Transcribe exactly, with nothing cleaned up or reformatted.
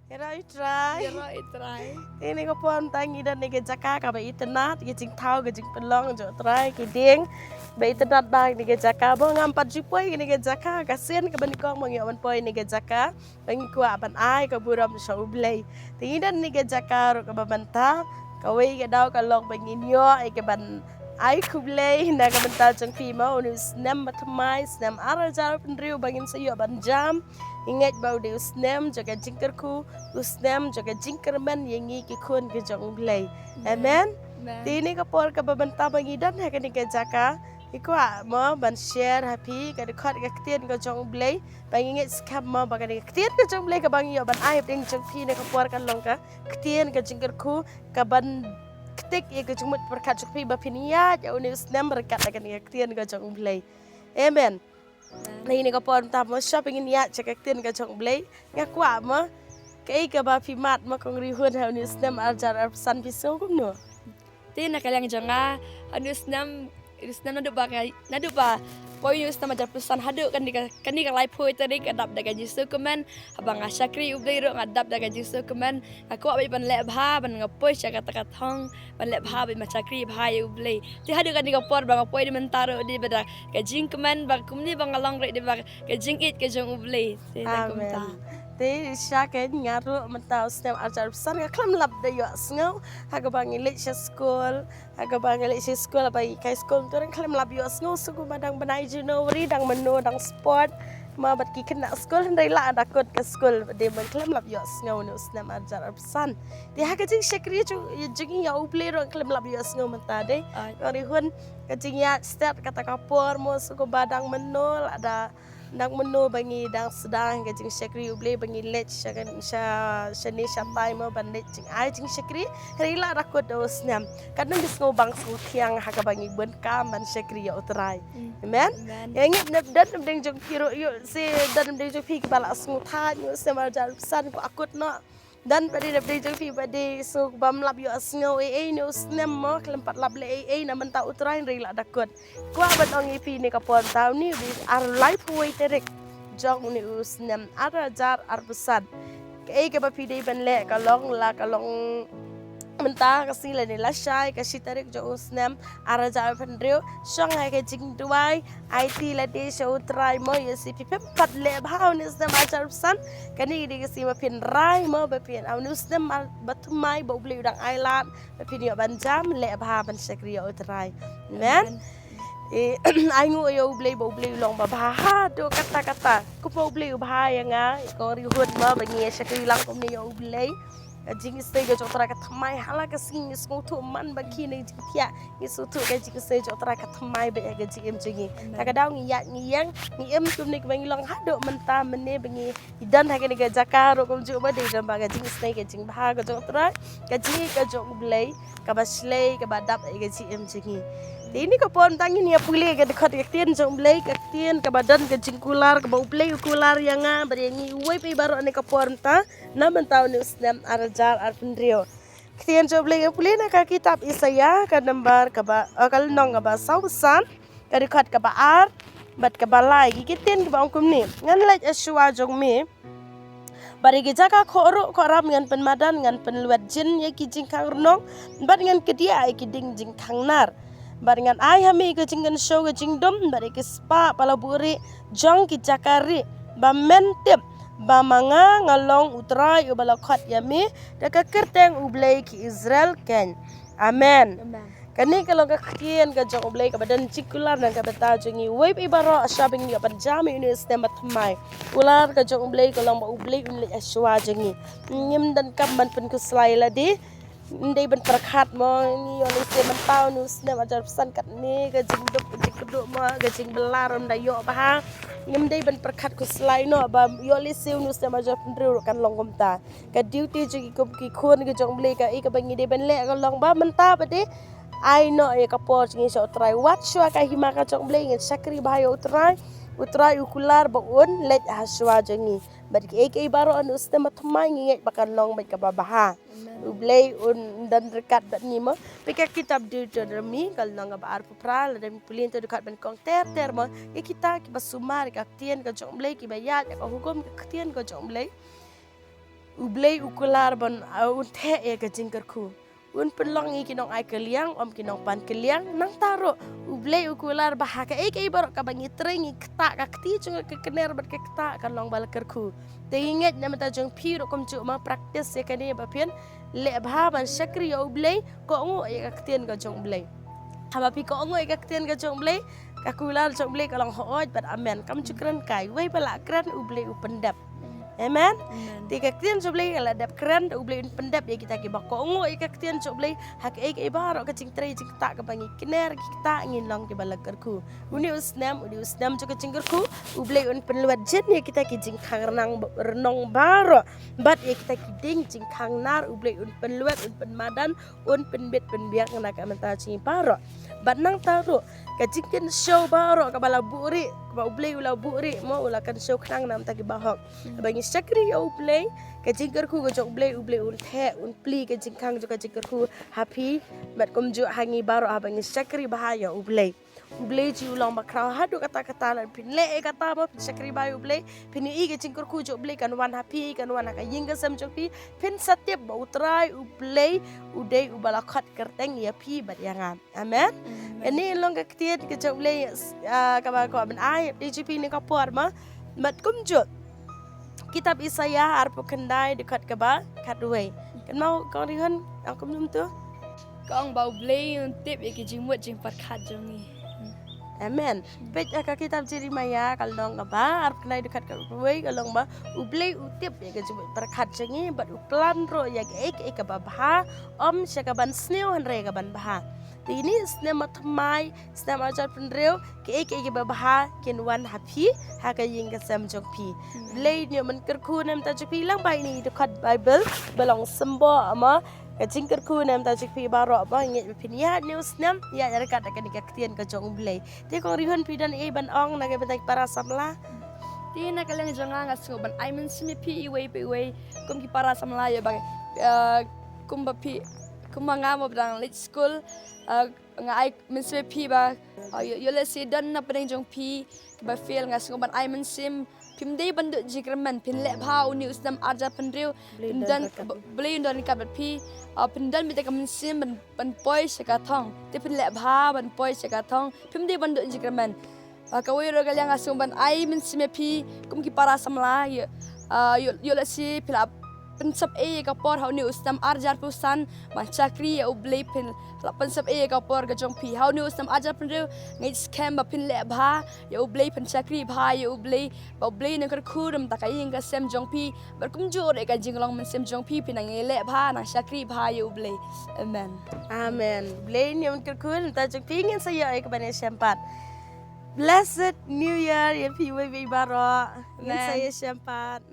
Ïaroh ïa u Trai. Ïaroh ïa u Trai. Te kane ka por mynta ngi don ha kane ka jaka kaba itynnad, ka jingthaw, ka jingpynlong jong u Trai, ki dieng ba itynnad bha ha kane ka jaka. Ba ngam pat ju poi ha kane ka jaka, ka sien kaba nyngkong ba ngi ïoh ban poi ha kane ka jaka, ba ngi kwah ban ai ka burom sha u Blei. Te ngi don ha kane ka jaka ruh kaba mynta, kawei ka daw ka long ba ngin ïoh ïa ka ban ai khublei na ka bynta jong phi mo, une u snem ba thymmai, snem ar hajar arphew hynriew ba ngin sa ïoh ban jam. Ngi ngeit ba u dei u snem jong ka jingkyrkhu, u snem jong ka jingkyrmen ïa ngi ki khun ki jong u Blei. Amen. Amen. Te ha kane ka por kaba mynta ba ngi don ha kane ka jaka, ngi kwah mo ban share ha phi ka dkhot ka ktien ka jong u Blei. Ba ngi ngeit skhem mo ba kane ka ktien ka jong u Blei kaba ngi ïoh ban ai hapdeng jong phi ha kane ka por kan long ka ktien ka jingkyrkhu, kaban ktik ïa ka jingmut pyrkhat jong phi ba phin ïaid ïa une u snem ryngkat ha kane ka ktien ka jong u Blei. Amen. Ha kane ka por mynta mo, shwa ba ngin ïaid sha ka ktien ka jong u Blei, nga kwah mo, kaei kaba phi mad mo Kong Rihun, ha une u snem ar hajar arphew san phi sngew kumno? Te na ka liang jong nga, ha une u snem, une u snem naduh ba nga, naduh ba poi une u snem ar hajar arphew san haduh kane ka, kane ka laiphew tarik, nga dap da ka jingsngewkmen. Haba nga shakri ïa u Blei ruh nga dap da ka jingsngewkmen. Nga kwah beit ban leh bha, ban nga poi sha kata ka thong, ban leh bha beit, ban shakri bha ïa u Blei. Te haduh kane ka por ba nga poi, dei mynta ruh dei ba da ka jingkmen, ba kumne ba nga long ruh dei ba ka jingïeit ka jong u Blei. Te da kumta. Amen. Te shisha kein nga ruh mynta u snem ar hajar arphew san nga khlem lap da ïohsngew ha kaba ngi leit sha skul, ha kaba ngi leit sha skul, ba ngi kai skul, to nga khlem lap ïohsngew shuh kumba dang bnai January, dang mynno, dang sport mo bad ki khynnah skul, hynrei la da kut ka skul, dei ba nga khlem lap ïohsngew une u snem ar hajar arphew san. Te ha ka jingshakri jong, jong ngi ïa u Blei ruh nga khlem lap ïohsngew mynta dei. Ai. Kong Rihun, ka jingïaid stet kata ka por mo, shuh kumba dang mynno, la da dang mynno ba ngi dang sdang ka jingshakri u Blei, ba ngi leit sha, sha, shane shatai mo ban leit jingai jingshakri, hynrei la da kut u snem. Katno ngi sngew bang sngew thiang ha kaba ngi bun kam ban shakri ïa u Trai. Mm. Amen. Amen. Ïa ngi nep don hapdeng jong phi ruh, ïoh shi don hapdeng jong phi kiba la sngew thait, ïoh snem ar hajar arphew san ko akut noh. Don pat dei hapdeng jong phi ba dei sngew bym lap ïohsngew ei ei une u snem mo, khlem pat lap leh ei ei na bynta u Trai, hynrei la da kut. Kwah ban ong ïa phi ha kane ka por mynta, une u dei ar, laiphew wei tarik jong une u snem ar hajar arphew san. Kaei kaba phi dei ban leh ka long, la ka long mynta ka sngi lane lashai ka shi tarik jong u snem ar hajar arphew hynriew, shong ha ka jingduwai, aiti lade sha u Trai mo, ïa shi phi phim pat leh bha ha une u snem ar hajar arphew san, kane ka dei ka sngi ba phin rai mo, ba phin, ha une u snem ba thymmai ba u Blei u dang ailad, ba phin ïoh ban jam, leh bha ban shakri ïa u Trai. Amen. Amen. Eh, ai nguh ïa u Blei ba u Blei u long ba bha haduh katta katta. Kumba u Blei u bha ïa nga, ïa Kong Rihun mo, ba ngi shakri lang kumne ïa u Blei. Ka jingisynei ka jong u Trai ka thymmai, ha la ka sngi ngi sngewthuh man ba khie na ka jingthiah, ngi sngewthuh ka jingisynei jong u Trai ka thymmai beit ha ka jingim jong ngi. Amen. Ta ka daw ngi ïaid ngi ïeng, ngi im kumne kumba ngi long haduh mynta mynne ba ngi don ha kane ka jaka ruh kumjuh ba dei don ba ka jingisynei ka jingbha ka jong u Trai, ka jingïeit ka jong u Blei kaba shlei kaba dap ha ka jingim jong ngi. Te ha kane ka por mynta ngin ïa pule ka dkhot ka ktien jong u Blei, ka ktien kaba don ka jingkular, kaba u Blei u kular ïa nga bad ïa ngi uwei pa uwei baroh ha kane ka por mynta. Na bynta une u snem ar hajar arphew hynriew. Ka ktien jong u Blei ngan pule na ka kitab Isaïah, ka number kaba, eh, ka lynnong kaba sawphew san, ka dkhot kaba ar bad kaba lai. Ki ktien kiba ong kumne: Ngan leit ha shuwa jong me, bad ha ki jaka khohruh khohram ngan pynmadan, ngan pynlwet jin ïa ki jingkhang rnong, bad ngan kdiah ïa ki dieng jingkhang nar. Bad ngan ai ha me ka jingkynshew ka jingdum, bad ïa ki spah ba la buhrieh jong ki jaka rieh, ba men tip ba ma nga nga long u Trai uba la khot ïa me da ka kyrteng U Blei ki Israel keiñ. Amen. Amen. Kane ka long ka ktien ka jong U Blei kaba don jingkular na ka bynta jong ngi uwei pa uwei baroh, shwa ba ngin ïoh ban jam ïa une u snem ba thymmai. Kular ka jong U Blei ka long ba U Blei un leit ha shuwa jong ngi. Ngim donkam ban pynkhuslai lade. Ngim dei ban pyrkhat mo, ngi ïoh lehse mynta une u snem ar hajar arphew san katne ka jingduk ka jingkyrduh mo, ka jingbylla ruh ym da ïoh bha. Ngim dei ban pyrkhat khuslai noh ba ïoh lehse une u snem ar hajar arphew hynriew ruh kan long kumta. Ka duty jong ngi kum ki khun ki jong U Blei, kaei kaba ngi dei ban leh ka long ba mynta pat dei ai noh ïa ka por jong ngi sha U Trai. Wat shuwa ka hima ka jong U Blei ngin shakri bha ïa U Trai. U Trai u kular ba un leit ha shuwa jong ngi. Bad kaei kaei baroh ha une u snem ba thymmai ngi ngeit ba kan long beit kaba bha. Amen. U Blei un don ryngkat bad ngi mo. Peit ka kitab Deuteronomi ka lynnong kaba arphew phra, lada ngi pule to dkhot ban kong ter ter mo. Ïa kita kiba sumar ïa ka ktien ka jong U Blei, kiba ïaid ïa ka hukum ka ktien ka jong U Blei. U Blei u kular ban, uh, un theh ïa ka jingkyrkhu. Un pynlong ïa ki nongai kylliang, ym ki nongpan kylliang, nangta ruh U Blei u kular ba ha kaei kaei baroh kaba ngi trei ngi ktah, ka kti jong ka kner bad ka ktah kan long ba la kyrkhu. Te ngi ngeit na bynta jong phi ruh kumjuh, ma practice ïa kane ba phin leh bha ban shakri ïa U Blei, kohnguh ïa ka ktien ka jong U Blei. Haba phi kohnguh ïa ka ktien ka jong U Blei, ka kular jong U Blei ka long hooid bad amen. Kam ju kren kai, wei ba la kren U Blei u pyndep. Amen. Amen. Te ka ktien jong U Blei ka la dep kren, te U Blei un pyndep ïa kita kiba kohnguh ïa ka ktien jong U Blei, ha kaei kaei baroh ka jingtrei jingktah kaba ngi kner, ki ktah, ngin long kiba la kyrkhu. Une u snem, une u snem jong ka jingkyrkhu, U Blei un pynlwet jin ïa kita ki jingkhang rnang, rnong baroh, bad ïa kita ki dieng jingkhang nar, U Blei un pynlwet, un pynmadan, un pynbit pynbiang na ka bynta jong ngi baroh. Bad nangta ruh, ka jingkynshew baroh kaba la buhrieh, kaba U Blei u la buhrieh, mo, u la kynshew khnang na ka bynta ki bahok. Haba ngi shakri ïa U Blei, ka jingkyrkhu ka jong U Blei, U Blei un theh, un plie ka jingkhang jong ka jingkyrkhu ha phi, bad kumjuh ha ngi baroh haba ngi shakri bha ïa U Blei. U Blei ji u long bakhraw haduh katta katta, lada phin leh ïa kata, ba phin shakri bha ïa U Blei, phin ïohi ka jingkyrkhu jong U Blei kan wan ha phi, kan wan ha ka ïing ka sem jong phi, phin sa tip ba U Trai U Blei u dei uba la khot kyrteng ïa phi bad ïa nga. Amen. Amen. Kane long ka ktien ka jong U Blei, ah, kaba kwah ban ai ïa phi ne ka por, ma. Bad kumjuh kitab Isaïah arphew khyndai dkhot kaba khatwei. Kynmaw Kong Rihun, ong kumno to? Ka ong ba U Blei un tip ïa ki jingmut jingpyrkhat jong ngi. Amen. Peit ïa ka kitab Jeremiah ka lynnong kaba arphew khyndai dkhot kaba khatwei, ka long ba U Blei u tip ïa ki jingmut pyrkhat jong ngi, bad u plan ruh ïa kaei kaei kaba bha, ym sha kaban sniew hynrei kaban bha. Te ine i snem ba thymmai, snem arhajar phew hynriew, kaei kaei kaba bha kin wan ha phi, ha ka ïing ka sem jong phi. Amen. Blei un ïoh ban kyrkhu na ka bynta jong phi, lyngba ine i dkhot Baibl ba long symbol, ama, ka jingkyrkhu na ka bynta jong phi baroh, ba ngeit ba phin ïaid une u snem, ïaid ryngkat da kane ka ktien ka jong U Blei. Te Kong Rihun, phi don ei ban ong na ka bynta ki para samla? Te na ka liang jong nga, nga sngew ban ai mynsiem ïa phi iwei pa iwei, kum ki para samla, ïa ba, eh, kumba phi, kumba nga, mo, ba dang leit skul, eh, nga ai mynsiem ïa phi ba, ah, ïoh, ïoh lehse don na pdeng jong phi kiba fail, nga sngew ban ai mynsiem, phim dei ban duh jingkyrmen, phin leh bha une u snem arhajar phew hynriew, Blei phin don, Blei un don ryngkat bad phi, ah, phin don beit ka mynsiem ban, ban poi sha ka thong, te phin leh bha ban poi sha ka thong, phim dei ban duh jingkyrmen. Ah, kawei ruh ka liang nga sngew ban ai mynsiem ïa phi, kum ki para samla, ïoh, ah, ïoh, ïoh lehse phi la pynsep ei ïa ka por ha une u snem arhajar phew san ban shakri ïa U Blei, phi la pynsep ei ïa ka por ka jong phi ha une u snem arhajar phew hynriew. Nga ngeit skhem ba phin leh bha ïa U Blei, phin shakri bha ïa U Blei, ba U Blei un kyrkhu na ka bynta ka ïing ka sem jong phi, bad kumjuh ruh ka jinglong mynsiem jong phi, phin nang ïaleh bha, nang shakri bha ïa U Blei. Amen. Amen. Blei un ïoh ban kyrkhu na ka bynta jong phi. Ngin sa ïoh ïa ka ban ïashem pat. Blessed New Year ïa phi iwei pa iwei baroh. Ngin sa ïashem pat.